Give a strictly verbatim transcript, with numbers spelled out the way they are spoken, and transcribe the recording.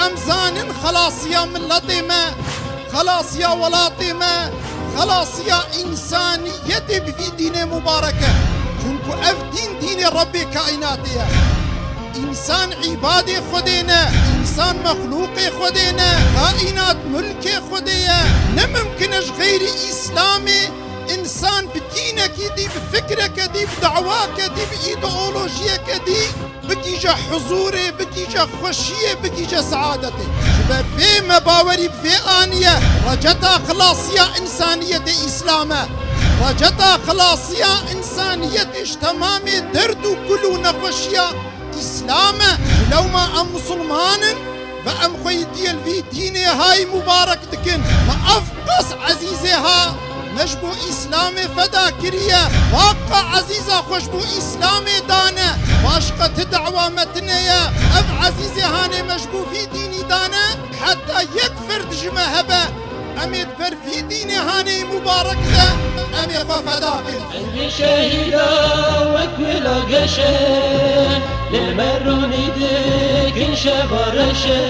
Em zanin xelasiya miletê me, xelasiya welatê me, xelasiya însaniyetê bi vî dînê mubarek e. Çunku ev dîn dînê Rebbê kaînatê ye. Însan îbadê Xwedê ne, însan mexlûqê Xwedê ne, kaînat mulkê Xwedê ye. Ne mimkin e ji xeyrî Îslamê însan bi dînekî dî, bi fikreke dî, bi dawake dî, bi îdeolojiyeke dî bigihîje huzûrê, bigihîje xweşiyê, bigihîje seadetê. Ji ber vê me bawerî bi vê aniye, receta xilasiya însaniyetê Îslam e. Receta xilasiya însaniyetê ji temamê derd û kul û nexweşiya Îslam e. Ji lewma em misilman in ve em xwe yê diyê li vî dînê hayî mubarek dikin. Me ev qas ezîzê ha me ji bo Îslamê feda kiriye. Vaqa ezîza xwe ji bo Îslamê dane. Başqa ti dawa me tine ye. Ev ezîzê hanê me ji bo vî dînî dane. Heta yek ferd ji me hebe, em ê di ber vî dînê hanê mubarek de em ê xwe feda kin. Dengê şehîda wek wila geşe, li me ronî dikin şeva reşe.